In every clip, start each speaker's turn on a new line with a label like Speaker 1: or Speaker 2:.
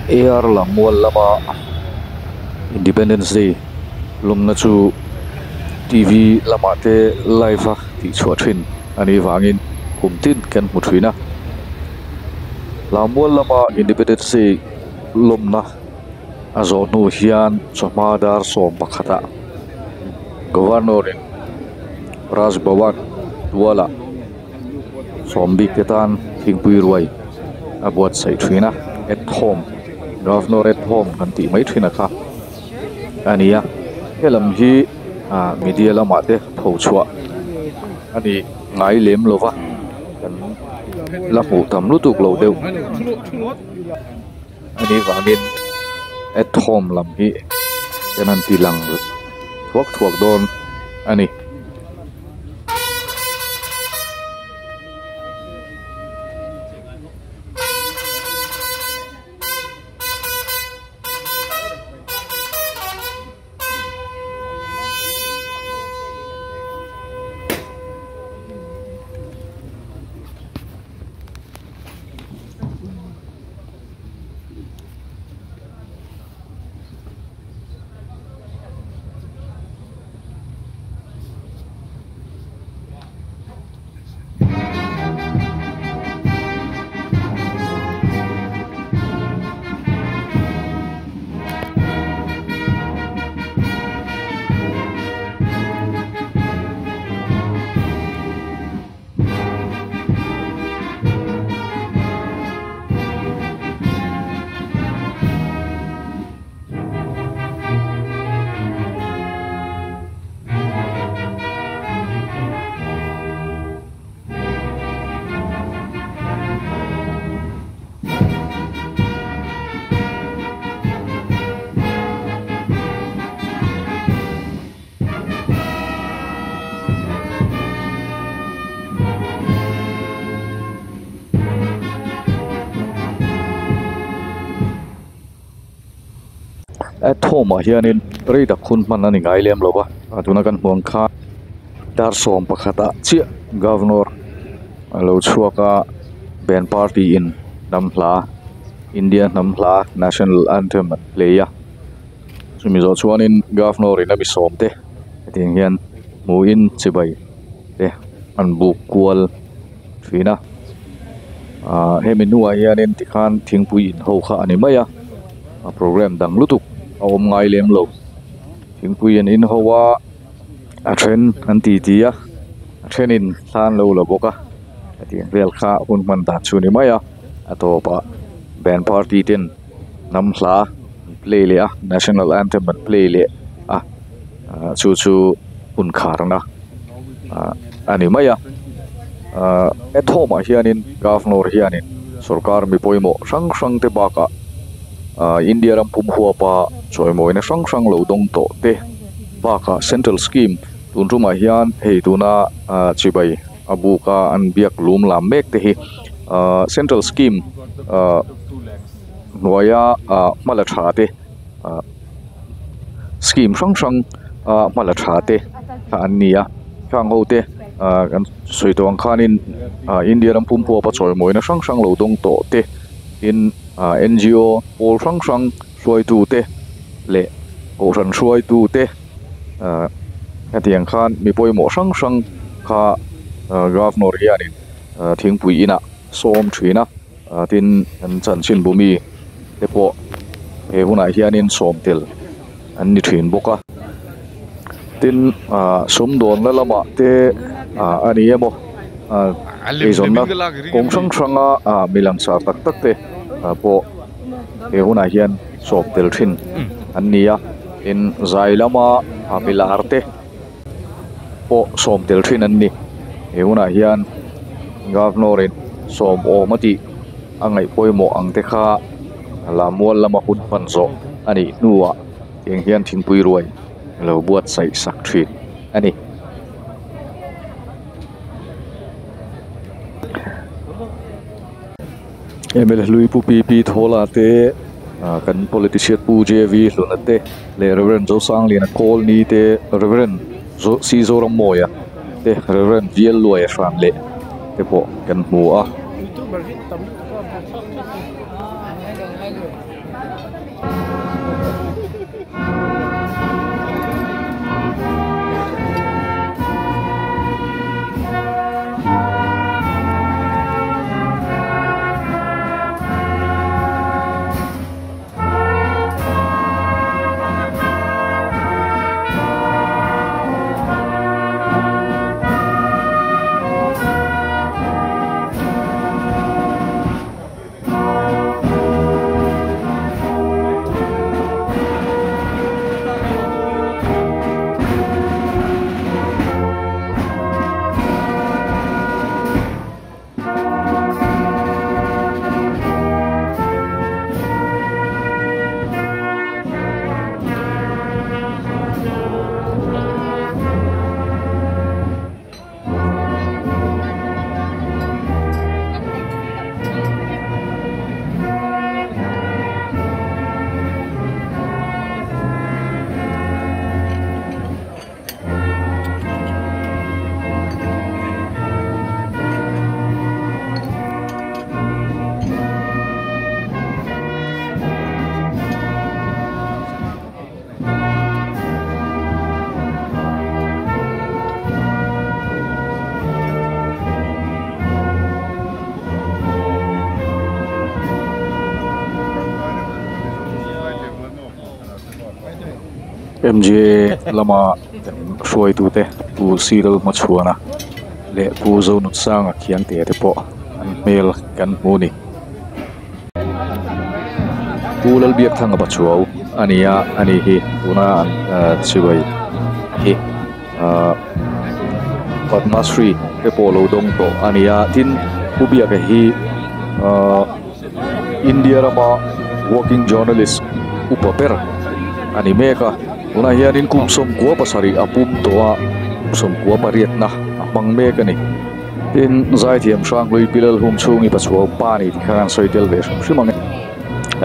Speaker 1: Ar Lammual lama Independence Day lawmna chu T V lamah te live a tih chhuah thin a nih vangin kum tin kan hmu thin a Lammual lama Independence Day lawmna a zawh hnu hian chawhma dar sawm pakhatah Governor in Raj Bhavan tualah sawm bik te tan thingpui ruai a buatsaih thin a at home Governor at home kan tih mai thin a kha a ni a helam hi ah media lamah te pho chhuah a ni ngai lem lo va kan la hmuh tam lutuk lo deuh. Ani vangin at home lam hi kan han ti lang thuak thuak dawn a ni. At home ah hianin rei tak hun hman a ni ngai lem lo va a tuna kan hmuh ang khan dar sawm pakhatah chiah governor a lo chhuak a band party in hnam hla India hnam hla national anthem an play a. Chumi zawh chuanin governor in a mi sawm te hetiang hian hmuhin chibai te an buk kual thin a ahh hemi hnuah hianin tikhan thingpui in ho kha a ni mai a a program dang lutuk a awm ngai lem lo thingpui an in ho a a then an ti ti a a thenin thla an lo la bawk a hetiang vel kha hun hman dan chu a ni mai a a tawpah band party ten hnam hla an play leh a national anthem an play leh a ah chu chu hun kharna ah a ni mai a ah at home ah hianin governor hianin sorkar mi pawimawh hrang hrang te bakah ah India ram pum huapa chawimawina hrang hrang lo dawng tawh te bakah central scheme tun tumah hian hei tuna ah chibai a buka an biak lum lam mek te hi ah central scheme ah. Hnuaia ah hma la tha te ah scheme hrang hrang a hma la tha te kha an ni a khang ho te ah kan sawi tawh ang khanin ah India ram pum pawh a chawimawina hrang hrang lo dawng tawh te tin ah N G O pawl hrang hrang hruaitu te leh kohhran hruaitu te ah hetiang khan mi pawimawh hrang hrang kha ah governor hianin ah thingpui inah sawm thin a. Ah tin an chanchin bumi te pawh he hunah hianin sawm tel an ni thin bawk a tin ah sumdawnna lamah te ah a ni emaw ah eizawnna kawng hrang hranga ah mi langsar tak tak te ah pawh he hunah hian sawm tel thin an ni a tin zai lama ah milar te. Pawh sawm tel thin an ni he hunah hian governor in sawm awm a tih a ngaih pawimawh ang te kha lammual lama hun hman zawh a nih hnuah tiang hian thingpui ruai lo buatsaih sak thin a ni. Mla hlui pu pi pi Thawla te ah kan politician pu J V Hluna te leh Reverend Zosangliana Kawlni te Reverend C Zorammawia te Reverend V L Luaia hran leh te pawh kan hmu a. MJ lama hruaitute Pu Cyril Hmachhuana leh Pu Zonutsanga Khiangte te pawh an hmel kan hmu a ni. Pu Lalbiakthanga Pachuau a ni a, a ni hi tuna an chibai hi Padma Shri te pawh lo dawng tawh a ni a, tin Pu Biaka hi India rama working journalist upa ber a ni mek a, tunah hianin kum sawmkua pasarih a pum tawh a, kum sawmkua pariatna a hmang mek a ni. Tin, zaithiam Hranghlui Pilal hum chhungi Pachuau pa ni tih kha kan sawi tel ve hrim hrim ang e.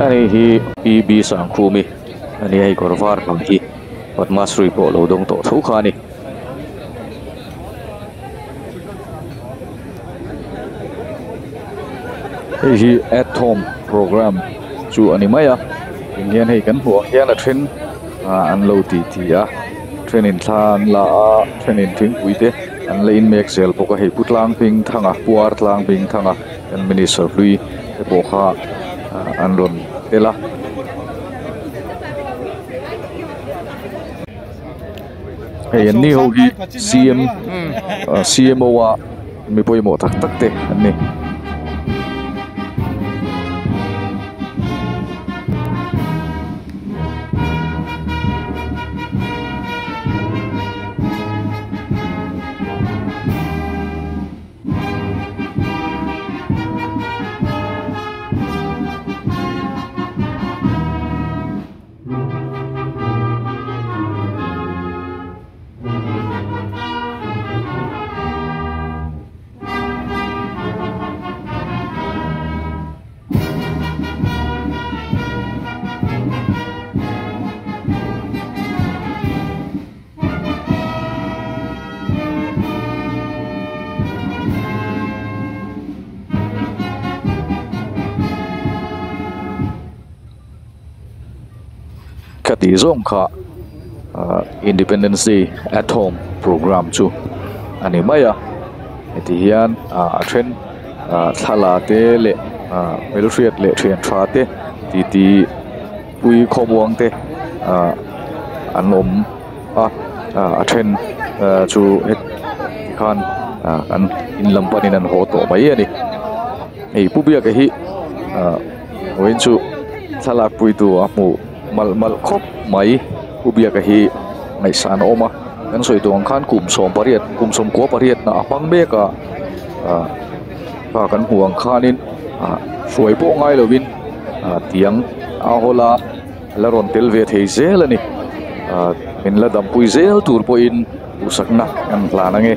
Speaker 1: Ani hi PB Sangkhumi a ni a, hei kawr var hnam hi Padma Shri pawh lo dawng tawh tho kha a ni. Hei hi at home program chu a ni mai a, eng hian hei kan hmuh ang hian a then an lo ti ti a, thenin thla an la a, thenin thingpui te an la in mek zel bawk a, hei pu tlang hming thanga puar tlang hming thanga kan minister hlui te pawh kha an rawn tel a. Hei an ni ho hi CM CMO a mi pawimawh tak tak te an ni. Ka tih zawng kha ah Independence Day at home program chu a ni mai a heti hian ah a then ah thla te leh ah hmelhriat leh thian tha te titi pui khawmuang te ah an awm a ah a then ah chu heti khan ah an in lam panin an haw tawh mai a ni hei pu biaka hi ah. Vawiin chu thlalak puitu a hmuh malh malh khawp mai Pu Biaka hi ngaihsan a awm a kan sawi tur ang khan kum 18 kum 18 na a hmang mek a ah kha kan hmuh ang khanin ah hruai pawh ngai lovin ah tiang a hawl a la rawn tel ve thei zel a ni ah min la dampui zel tur pawhin duhsakna kan hlan ang e.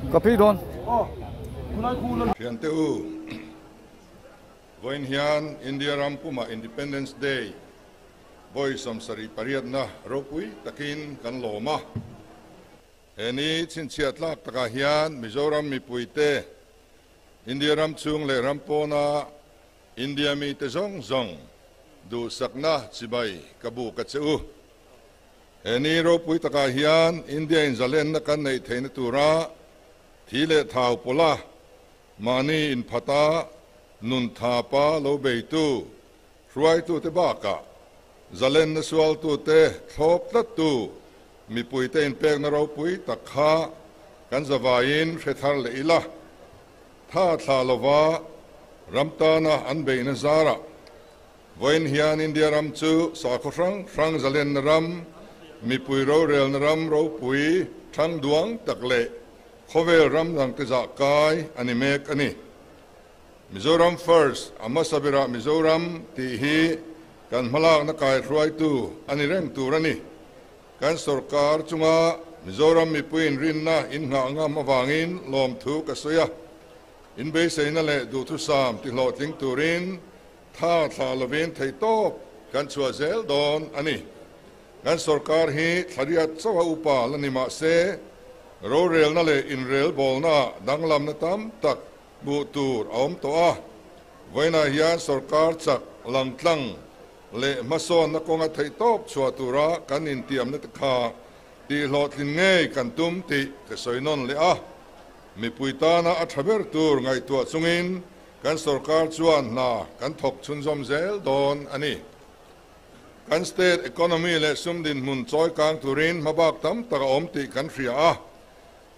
Speaker 1: Ka phei dawn.
Speaker 2: Thiante u. Vawiin hian India ram pumah Independence Day vawi 78na ropui takin kan lawm a. He ni chhinchhiah tlak takah hian Mizoram mipuite, India ram chhung leh ram pawna India mite zawng zawng duhsakna chibai ka buk a che u. He ni ropui takah hian India in zalenna kan neih theihna tura thi leh thau pawla mahni inphata nun thapa lo beitu hruaitute bakah zalenna sualtute thlawp tlattu mipuite inpekna ropui tak kha kan zavaiin hre thar leh ila. Tha thlah lova ram tana an beihna zarah vawiin hian India ram chu sakhaw hrang hrang zalenna ram, mipui rorelna ram ropui thang duang tak leh khawvel ram dangte zah kai a ni mek a ni. Mizoram First, a hmasa berah Mizoram tih hi kan hmalakna kaihruaitu a ni reng tur a ni. Kan sorkar chunga Mizoram mipuiin rinna innghah ngam avangin lawmthu ka sawi a. Inbeiseina leh duhthusam tihlawhtling turin tha thlah lovin theihtawp kan chhuah zel dawn a ni. Kan sorkar hi thlariat chauha upa la ni mah se, rorelna leh inrelbawlnaah danglamna tam tak Hmuh tur a awm tawh a, vawiinah hian sorkar chak langtlang leh hmasawnna kawnga theihtawp chhuah tura kan intiamna te kha tihhlawhtlin ngei kan tum tih ka sawi nawn leh a. Mipui tana a tha ber tur ngaihtuah chungin kan sorkar chuan hna kan thawk chhunzawm zel dawn a ni. Kan state economy leh sum dinhmun chawi kang turin hmabak tam tak a awm tih kan hria a.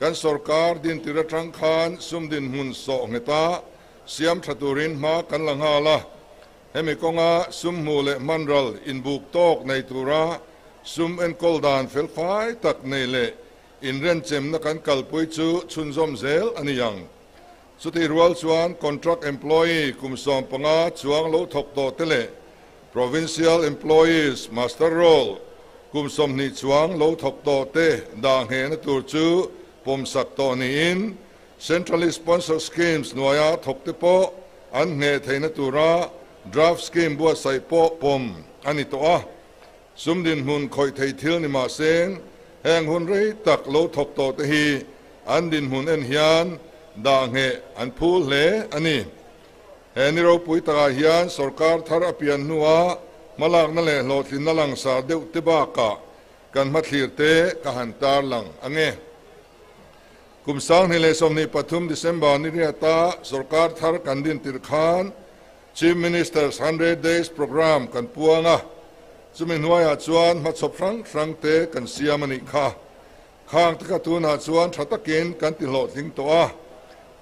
Speaker 2: Kan sorkar dintir atang khan sum dinhmun sawh ngheta siam tha turin hma kan la nghal a, hemi kawnga sum hmuh leh hmanral inbuk tawk nei tura sum enkawl dan felfai tak nei leh inrenchemna kan kalpui chu chhunzawm zel a ni ang. Chutih rual chuan contract employee kum 15 chuang lo thawk tawh te leh Provincial Employees Muster Roll kum 20 chuang lo thawk tawh te dah nghehna tur chu pawmsak tawh niin Centrally Sponsored Schemes hnuaia thawk te pawh an ngheh theihna tura Draft Scheme buatsaih pawh pawm a ni tawh a. Sum dinhmun khawih thei thil ni mah seng heng hun rei tak lo thawk tawh te hi an dinhmun en hian dah ngheh an phul hle a ni. He ni ropui takah hian sorkar thar a pian hnua hmalakna leh hlawhtlinna langsar deuh te bakah kan hmathlir te ka han tarlang ang e. Kum 2023 December ni riata sorkar thar kan din tirh khan Chief Minister's Hundred Days Programme kan puang a, chumi hnuaiah chuan hmachhawp hrang hrang te kan siam a nih kha. Khang te kha tunah chuan tha takin kan ti hlawhtling tawh a,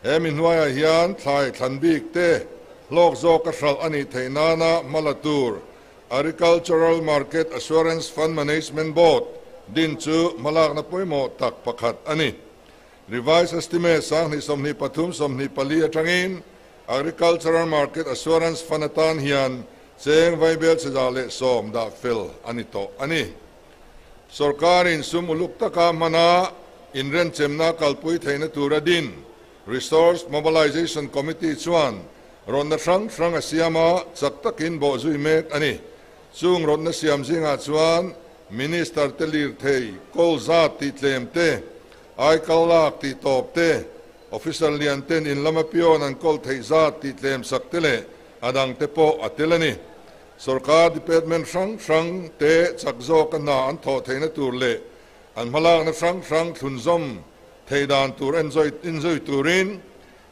Speaker 2: he mi hnuaiah hian thlai thlan bik te hlawk zawka hralh a nih theih nana hma la tur Agricultural Market Assurance Fund Management Board din chu hmalakna pawimawh tak pakhat a ni. Revised Estimate 2023 24 atangin Agricultural Market Assurance Fund atan hian cheng vaibel 110 dah fel a ni tawh a ni. Sorkarin sum uluk taka hmana inrenchemna kalpui theihna tura din Resource Mobilisation Committee chuan rawnna hrang hrang a siam a, chak takin bawh zui mek a ni. Chung rawnna siam zingah chuan Minister te lirthei kawl zat tih tlem te, aikal lak tih tawp te, Officer lian ten in lama pion an kawl theih zat tih tlem sak te leh a dang te pawh a tel a ni. Sorkar department hrang hrang te chak zawka hna an thawh theihna tur leh an hmalakna hrang hrang thlunzawm theih dan tur enzui turin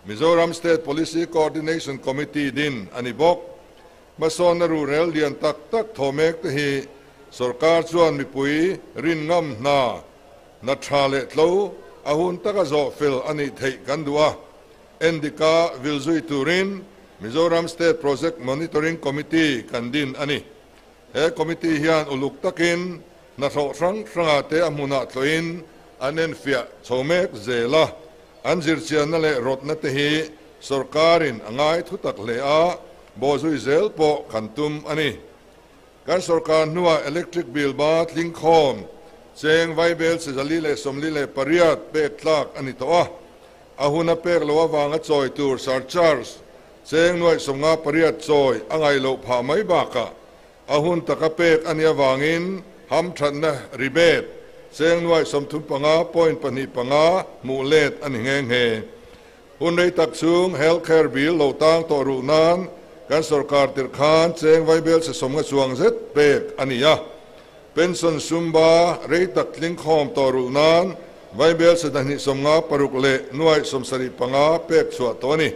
Speaker 2: Mizoram State Policy Coordination Committee din a ni bawk. Hmasawnna ruhrel lian tak tak thaw mek te hi sorkar chuan mipui rin ngam hna hna tha leh tlo a hun taka zawh fel a nih theih kan duh a. Endika vil zui turin Mizoram State Project Monitoring Committee kan din a ni. He committee hian uluk takin hnathawh hrang hrangah te a hmunah tlawhin an enfiah chho mek zel a. An zirchianna leh rawtna te hi sorkarin a ngai thu tak hle a, bawhzui zel pawh kan tum a ni. Kan sorkar hnuah electric bill ba tling khawm cheng vaibel 448 pek tlak a ni tawh a. A hun a pek loh avanga chawi tur surcharge. Cheng nuai 58 chawi a ngaih loh phah mai bakah a hun taka pek a nih avangin hamthatna rebate cheng nuai 35.25 hmuh let a ni nghe nghe. Hun rei tak chhung health care bill lo tang tawh ruh nan kan sorkar tirh khan cheng vaibel se 50 chuang zet pek a ni a. Pension sumba rei tak tling khawm tawh ruh nan vaibel se 256 leh nuai 75 pek chhuah tawh a ni.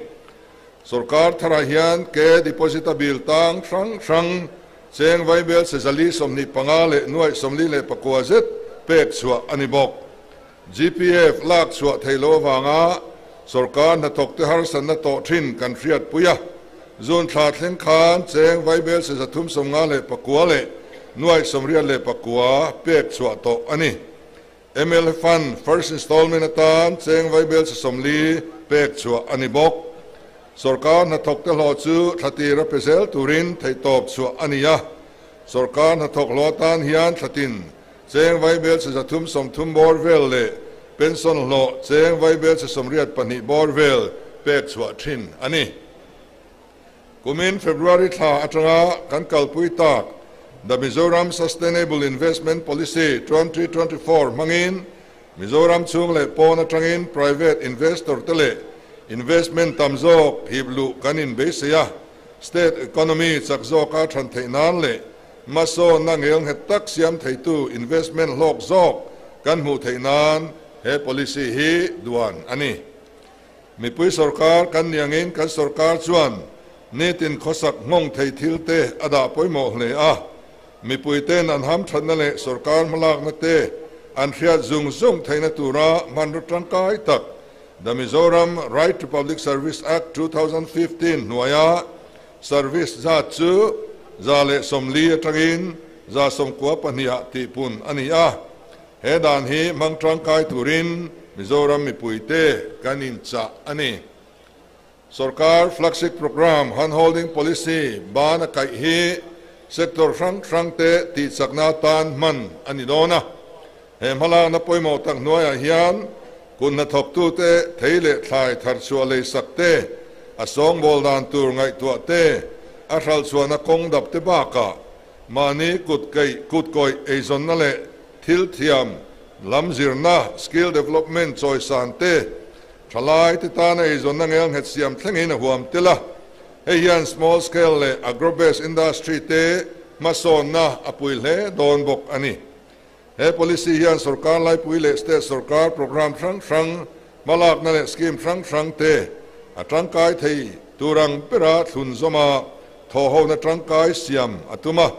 Speaker 2: Sorkar tharah hian ke deposit a bill tang hrang hrang cheng vaibel se 425 leh nuai 49 zet pek chhuah a ni bawk. GPF lak chhuah thei lo awanga sorkar hnathawk te harsatna tawh thin kan hriat pui a. Zun thla thleng khan cheng vaibel se 354 leh nuai 84 pek chhuah tawh a ni. ML Fund first installment atan cheng vaibel se 40 pek chhuah a ni bawk. Sorkar hnathawk te hlawh chu thlatira pe zel turin theihtawp chhuah a ni a. Sorkar hnathawk hlawh atan hian thlatin cheng vaibel se 330 bawr vel leh pension hlawh cheng vaibel se 82 bawr vel pek chhuah thin a ni. Kumin February thla atanga kan kalpui tak The Mizoram Sustainable Investment Policy 2024 hmangin Mizoram chhung leh pawn atangin private investor te leh investment tam zawk hip luh kan inbeisei a. State economy chak zawka than theih nan leh hmasawn na ngel nghet tak siam theitu investment hlawk zawk kan hmuh theih nan he policy hi duan a ni. Mipui sorkar kan niangin kan sorkar chuan nitin khawsak nghawng thei thil te a dah pawimawh hle a. Mipui ten an ham thatna leh sorkar hmalakna te an hriat zung zung theihna tura hmanraw tangkai tak The Mizoram Right to Public Service Act 2015 hnuaia service zat chu 140 atangin 192 ah tihpun a ni a. He dan hi hmang tangkai turin Mizoram mipui te kan inchah a ni. Sorkar flagship program handholding policy ban a kaih hi sector hrang hrang te tihchakna tan hman a ni dawn a. He hmalakna pawimawh tak hnuaiah hian kun hnathawk tu te thei leh thlai thar chhuah lei sak te a sawngbawl dan tur ngaihtuah te a hral chhuahna kawng dap te bakah mahni kut kawih eizawnna leh thil thiam lam zirna skill development chawisan te thalai te tana eizawnna ngel nghet siam thlengin a huam tel a. Hei hian small scale leh agro based industry te hmasawnna a pui hle dawn bawk a ni. He policy hian sorkar laipui leh state sorkar program hrang hrang hmalakna leh scheme hrang hrang te a tangkai thei turang bera thlun zawma thaw hona tangkai siam a tum a.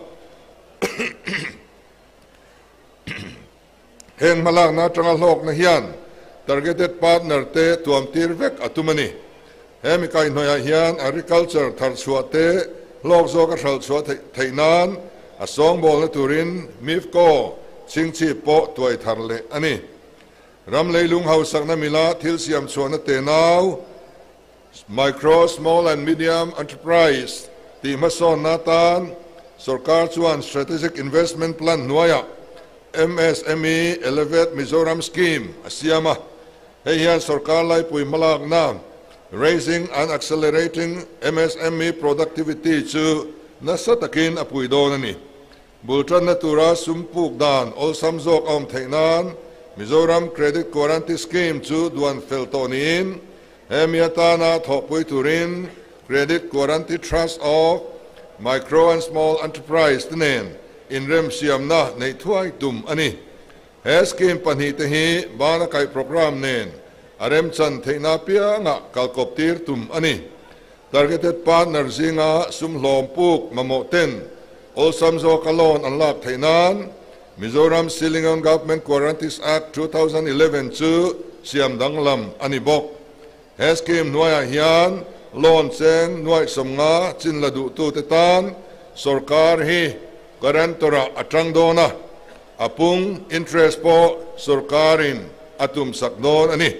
Speaker 2: Heng hmalakna atanga hlawkna hian targeted partner te tuam tir vek a tum a ni. He mi kaihhnawihah hian agriculture thar chhuah te hlawk zawk a hral chhuah theih nan a sawngbawlna turin MIFCO chingchip pawh tuai thar leh a ni. Ram leilung hausakna mila thil siam chhuahna te nau micro, small and medium enterprise tih hmasawnna tan sorkar chuan strategic investment plan hnuaiah MSME Elevate Mizoram Scheme a siam a. Hei hian sorkar laipui hmalakna raising and accelerating MSME productivity chu nasa takin a pui dawn a ni. Bultanna tura sumpuk dan awlsam zawk a awm theih nan Mizoram Credit Guarantee Scheme chu duan fel tawh niin hemi atana thawhpui turin Credit Guarantee Trust of Micro and Small Enterprise te nen inrem siamna nei thuai tum a ni. He scheme pahnih te hi bana kaih program nen a remchan theihna pianga kalkawp tir tum a ni. Targeted partner zinga sum hlawm puk mamawh ten awlsam zawka loan an lak theih nan Mizoram Ceiling on Government Guarantees Act 2011 chu siam danglam a ni bawk. He scheme hnuaiah hian loan cheng nuai 50 chin la duh tu te tan sorkar hi guarantora atang dawn a. Apung interest pawh sorkarin a tum sak dawn a ni.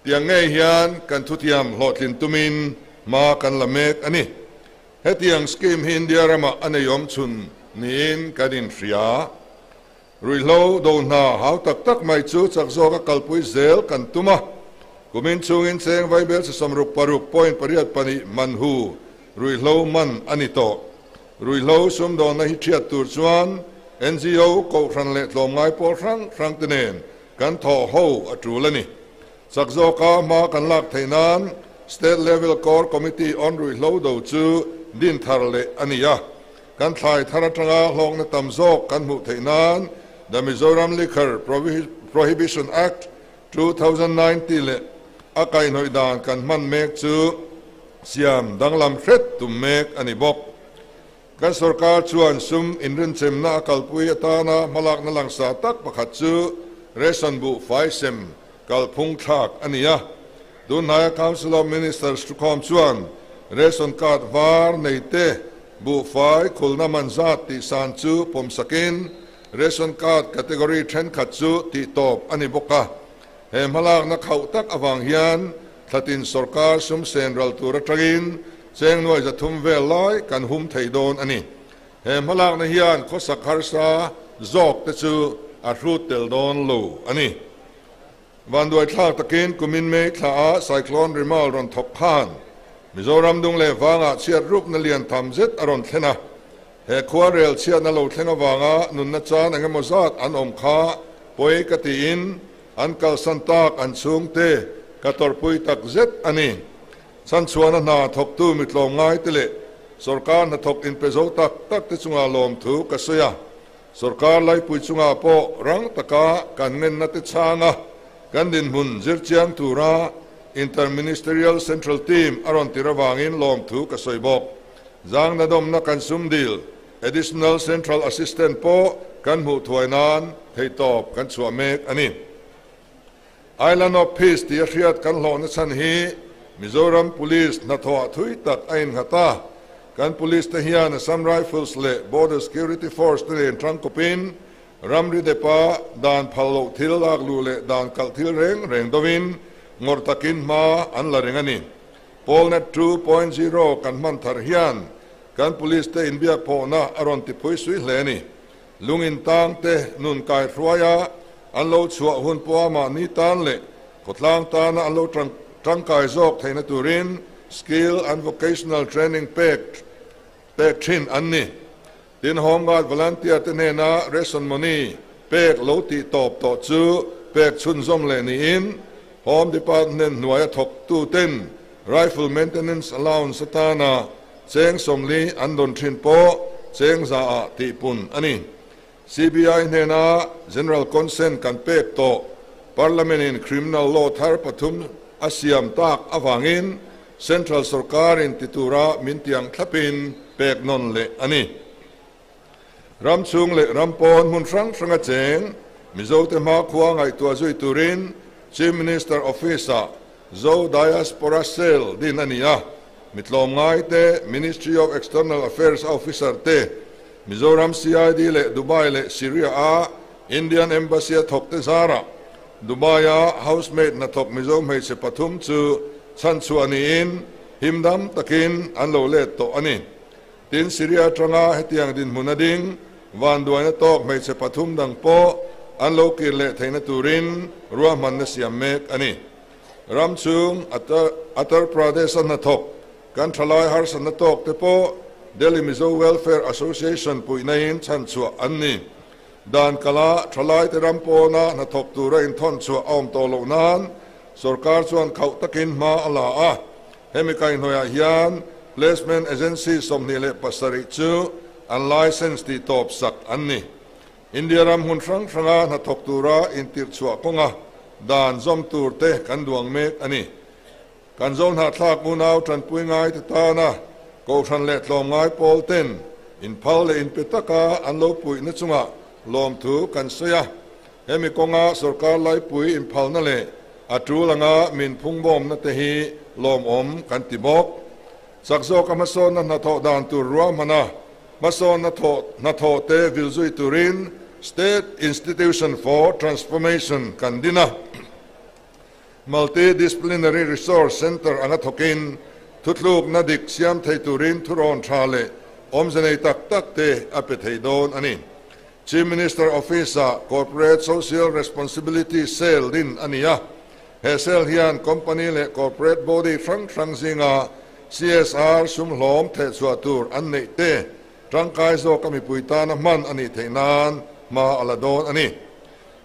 Speaker 2: Tiang ngei hian kan thutiam hlawhtlin tumin hma kan la mek a ni. Hetiang scheme hi India rama a nei awm chhun niin kan inhria. Ruihhlo do hna hau tak tak mai chu chak zawka kalpui zel kan tum a. Kumin chhungin cheng vaibelchhe 66.82 man hu ruihhlo man a ni tawh. Ruihhlo sumdawnna hi thiat tur chuan NGO kohhran leh tlawmngai pawl hrang hrang te nen kan thawh ho a tul a ni. Chak zawka hma kan lak theih nan State Level Core Committee on Ruihhlo do chu din thar leh a ni a. Kan thlai thar atanga hlawkna tam zawk kan hmuh theih nan The Mizoram Liquor Prohibition Act 2009 tih leh a kaihhnawih dan kan hman mek chu siam danglam hret tum mek a ni bawk. Kan sorkar chuan sum inrinchemna a kalpui atana hmalakna langsa tak pakhat chu ration buh fai sem kalphung thlak a ni a. Tunhnaia Council of Ministers thukhawm chuan ration card var nei te buh fai khulna man zat tih san chu pawmsakin ration card category thenkhat chu tih tawp a ni bawk a. He hmalakna khauh tak avang hian thlatin sorkar sum sen ral tur atangin cheng nuai 300 vel lai kan hum thei dawn a ni. He hmalakna hian khawsak harsa zawk te chu a hrut tel dawn lo a ni. Vanduai thlak takin kumin mei thla a cyclone Remal rawn thawk khan Mizoram dung leh wanga chhiat rup na lian tham zet a rawn thleng a. He khua rel chhiat na lo thleng awanga nunna chan engemaw zat an awm kha pawi ka tiin an kalsan tak an chhung te ka tawrhpui tak zet a ni. Chan chuan a hna thawktu mi tlawm ngai te leh sorkar hna thawk inpe zo tak tak te chunga lawm thu ka sawi a. Sorkar laipui chunga pawh rang taka kan ngenna te changa kan dinhmun zirchiang tura Interministerial Central Team a rawn tir awangin lawm thu ka sawi bawk. Zangna dawmna kan sum dil Additional Central Assistant pawh kan hmuh thuai nan theitawp kan chhuah mek a ni. Island of Peace tih a hriat kan hlawhna chhan hi Mizoram Police hnathawh thui tak a innghat a. Kan police te hian Assam Rifles leh Border Security Force te nen tangkawpin ramri depa dan phal loh thil lak lu leh dan kalh thil reng reng dovin ngawrh takin hma an la reng a ni. Polnet 2.0 kan hman thar hian kan police te inbiak pawhna a rawn ti phui sui hle a ni. Lungin tang te nun kai hruaia an lo chhuah hun pawha mahni tan leh khawtlang tana an lo tangkai zawk theihna turin skill and vocational training pek thin an ni. Tin Home Guard volunteer te hnena ration money pek lo tih tawp tawh chu pek chhunzawm leh niin Home Department hnuaia thawk tu ten rifle maintenance allowance atana cheng 40 an dawn thin pawh cheng za a tih pun a ni. CBI hnena General Consent kan pek tawh Parliament in Criminal Law thar pathum a siam tak awangin Central Sarkar in titura min tiang thlapin pek non leh a ni. Ram chung leh ram pawn hmun hrang hranga cheng Mizo te hma khua ngaihtuah zui turin Chief Minister Office ah Zo Diaspora Cell din a ni a. Mitlawm ngai te Ministry of External Affairs Officer te Mizoram CID leh Dubai leh Syria a Indian Embassy a thawk te zara Dubai a housemate na thawk Mizo hmeichhe pathum chu chan chu ani in himdam takin an lo let tawh a ni. Tin Syria atanga hetiang din hmun a ding van duaina tawk hmeichhe pathum dang pawh an lo kir leh theihna turin ruahman na siam mek a ni. Ram chung Uttar Pradesh a hnathawk kan thalai harsatna tawk te pawh Delhi Mizo Welfare Association puihna in chan chhuah an ni. Dan kala thalai te ram pawna hnathawk tura inthawn chhuah a awm tawh loh nan sorkar chuan khauh takin hma a la a. Hemi kaihhnawihah hian placement agency 27 chu an license tih tawp sak an ni. India ram hmun hrang hranga hnathawk tura intirh chhuah kawnga dan zawm tur te kan duang mek a ni. Kan zo hnahthlak unau tanpui ngai te tana kohhran leh tlawm ngai pawl ten inphal leh inpe taka an lo puihna chunga lawm thu kan sawi a. Hemi kawnga sorkar laipui inphalna leh a tul anga min phungbawmna te hi lawm awm kan ti bawk. Chak zawk a hmasawnna hnathawh dan tur ruahmana hmasawnna hnathawh te vil zui turin State Institution for Transformation kan din a. Multidisciplinary Resource Center anga thawkin thutluk na dik siam thei turin thurawn tha leh awmze tak tak te a pe thei dawn a ni. Chief Minister Office a Corporate Social Responsibility Cell din a ni a. He cell hian company leh corporate body hrang hrang zinga CSR sum hlawm thehchhuah tur an neih te tangkai zawka mipui tana hman a nih theih nan hma a la dawn a ni.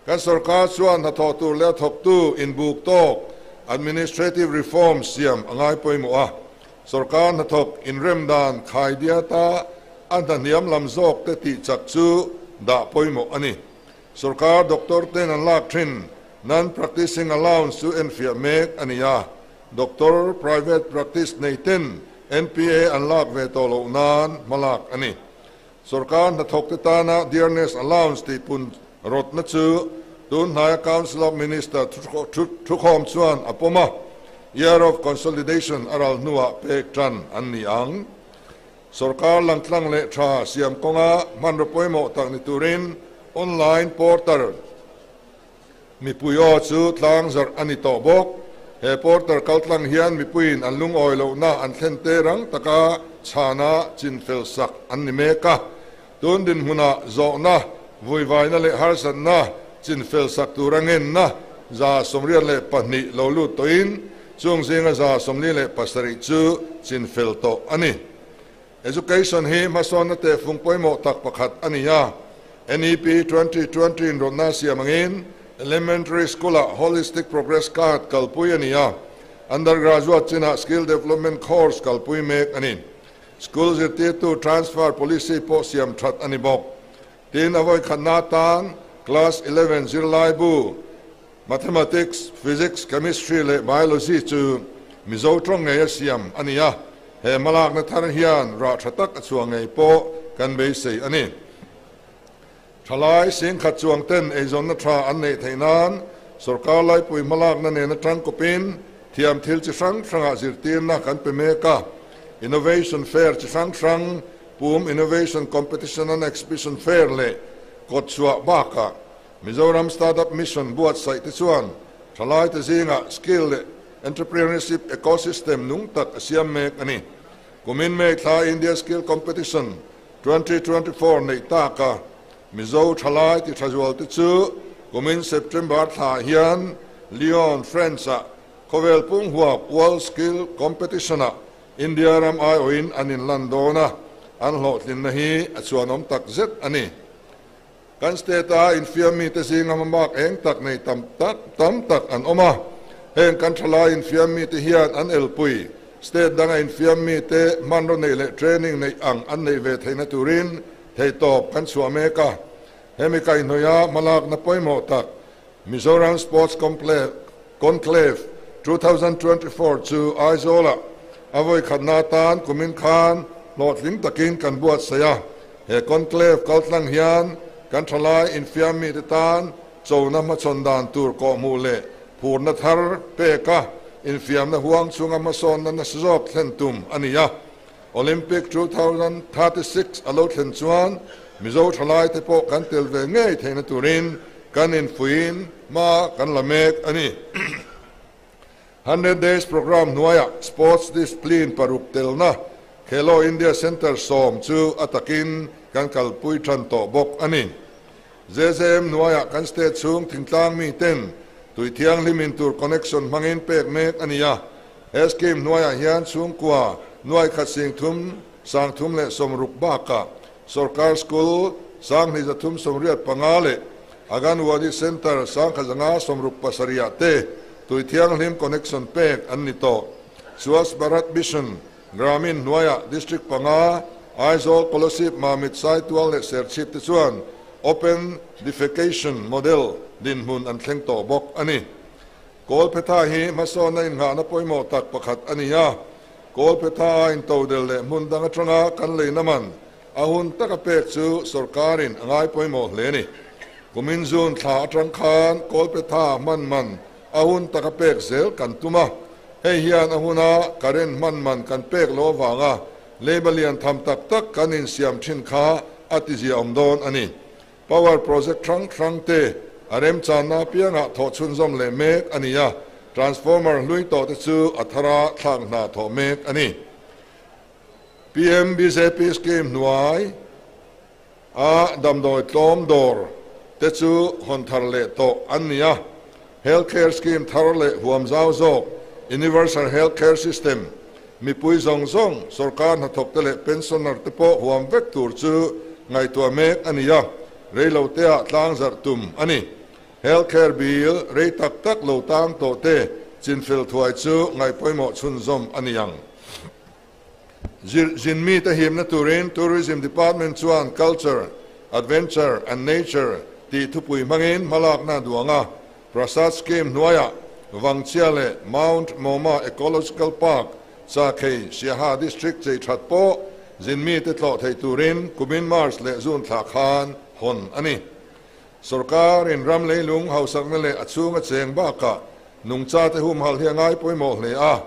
Speaker 2: Kan sorkar chuan hnathawh tur leh a thawktu inbuk tawk administrative reform siam a ngai pawimawh a. Sorkar hnathawk inrem dan khai diata a hna hniam lam zawk te tih chak chu dah pawimawh a ni. Sorkar doctor ten an lak thin non-practicing allowance chu enfiah mek a ni a. Doctor private practice nei ten NPA an lak ve tawh loh nan hma lak a ni. Sorkar hnathawk te tana dearness allowance tih pun rawtna chu tun hnaia Council of Minister thukhawm chuan a pawm a, Year of Consolidation a ral hnuah pek tan an ni ang. Sorkar langtlang leh tha siam kawnga hmanraw pawimawh tak ni turin online portal mipui aw chu tlang zarh a ni tawh bawk. He portal kaltlang hian mipuiin an lungawi lohna an thlen te rang taka chhana chinfel sak an ni mek a. Tun dinhmunah zawhna, vuivaina leh harsatna chinfel sak tura ngenna 122 lo lut tawhin chung zinga 47 chu chinfel tawh a ni. Education hi hmasawnna te fung pawimawh tak pakhat a ni a. NEP 2020 in rawtna siam angin elementary school-ah holistic progress card kalpui a ni a. Undergraduate chinah skill development course kalpui mek a ni. School zirtirtu transfer policy pawh siam that a ni bawk. Tin a vawi khatna tan class 11 zirlai bu mathematics, physics, chemistry leh biology chu Mizo tawng ngei a siam a ni a. He hmalakna thar hian rah tha tak a chhuah ngei pawh kan beisei a ni. Thalai 10,000 chuang ten eizawnna tha an neih theih nan sorkar laipui hmalakna nena tangkawpin thiam thil chi hrang hrangah zirtirna kan pe mek a. Innovation Fair chi hrang hrang Pum Innovation Competition and Exhibition Fair leh kawtchhuah bakah Mizoram Startup Mission buatsaih te chuan thalai te zingah skill leh entrepreneurship ecosystem nung tak a siam mek a ni. Kumin May thla India Skill Competition 2024 neih taka Mizo thalai ti thazual te chu kumin September thla hian Lyon, France-ah khawvel pung huap World Skill Competition-ah India ram ai awin an inlan dawn a, an hlawhtlinna hi a chuanawm tak zet a ni. Kan state-a infiam mite zinga hmamak eng tak nei tam tak tam tak an awm a. Heng kan thalai infiam mite hian an elpui. State danga infiam mite hmanraw neih leh training neih ang an neih ve theihna turin theihtawp kan chhuah mek a. Hemi kaihhnawih hmalakna pawimawh tak Mizoram Sports Conclave 2024 chu Aizawlah a vawi khatna atan kumin khan hlawhtling takin kan buatsaih a. He conclave kaltlang hian kan thalai infiam mite tan chona hmachhawn dan tur kawhhmuh leh phurna thar peka infiamna huang chunga hmasawnna nasa zawk thlen tum a ni a. Olympic 2036 a lo thlen chuan Mizo thalai te pawh kan tel ve ngei theihna turin kan infuiin hma kan la mek a ni. 100 Days Programme hnuaiah sports discipline paruk telna Khelo India Centre 10 chu a takin kan kalpui than tawh bawk a ni. JJM hnuaiah kan state chhung thingtlang mi ten tui thianghlim in tur connection hmangin pek mek a ni a. He scheme hnuaiah hian chhungkua nuai khat sing thum sang thum leh sawmruk bakah sorkar school 2385 leh Anganwadi Centre 1167 te tui thianghlim connection pek an ni tawh. Swachh Bharat Mission Gramin hnuaiah District panga Aizawl, Kolasib, Mamit, Saitual leh Serchhip te chuan Open Defecation Model dinhmun an thleng tawh bawk a ni. Kawlphetha hi hmasawnna inngahna pawimawh tak pakhat a ni a. Kawlphetha a intodel leh hmun dang atanga kan leina man a hun taka pek chu sorkarin a ngai pawimawh hle a ni. Kumin June thla atang khan Kawlphetha hman man a hun taka pek zel kan tum a. Hei hian a huna current hman man kan pek lo awanga leiba lian tham tak tak kan insiam thin kha a tizia awm dawn a ni. Power project hrang hrang te a remchanna piangah thawh chhunzawm leh mek a ni a. Transformer hlui tawh te chu a thara thlak hna thawh mek a ni. PM BJP scheme hnuai a damdawi tlawm dawr te chu hawn thar leh tawh an ni a. Health Care Scheme thar leh huam zau zawk, Universal Health Care System, mipui zawng zawng, sorkar hnathawkte leh pensioner te pawh huam vek tur chu ngaihtuah mek a ni a, reiloteah tlangzarh tum a ni. Health Care Bill rei tak tak lo tang tawh te chinfel thuai chu ngaihpawimawh chhunzawm a ni ang. Zin mite himna turin Tourism Department chuan Culture, Adventure and Nature tih thupui hmangin hmalakna a duang a, Prasad Scheme hnuaiah Vangchhia leh Mount Moma Ecological Park, Chakhei, Siaha District chei that pawh zin mite tlawh thei turin kumin March leh June thla khan hawn a ni. Sorkarin ram leilung hausakna leh a chhunga cheng bakah nungchate humhalh hi a ngai pawimawh hle a,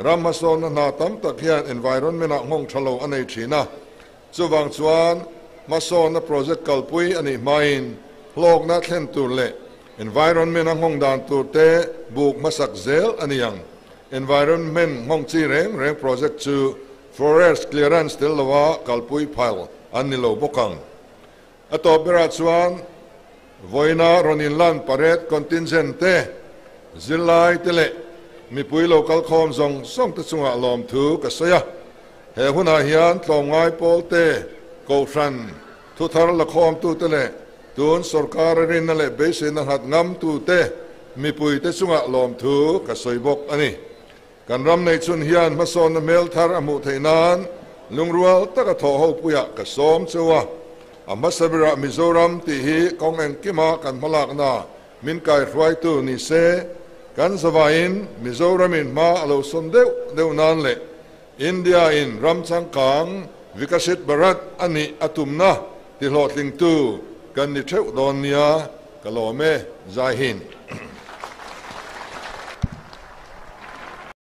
Speaker 2: ram hmasawnna hna tam tak hian environment-ah nghawng tha lo a nei thin a, chuvang chuan hmasawnna project kalpui a nih hmain hlawkna thlen tur leh environment-a nghawng dan tur te buk hmasak zel a ni ang. Environment nghawng chi reng reng project chu forest clearance tel lova kalpui phal an ni lo bawk ang. A tawp berah chuan vawiina rawn inlan parade contingent te, zirlai te leh mipui lo kalkhawm zawng zawng te chungah lawmthu ka sawi a. He hunah hian tlawmngai pawl te, kohhran, thuthar lakhawmtute leh tun sorkar a rinna leh beiseina nghat ngamtute mipui te chungah lawmthu ka sawi bawk a ni. Kan ram nei chhun hian hmasawnna hmel thar a hmuh theih nan lungrual taka thawh ho puiah ka sawm cheu a. A hmasa berah Mizoram tih hi kawng engkima kan hmalakna min kaihruaitu ni se, kan zavaiin Mizoramin hma a lo sawn deuh deuh nan leh India-in ram changkang Vikashit Bharat a nih a tumna tihlawhtlingtu kan ni theuh dawn nia ka lawm e. Jai Hind.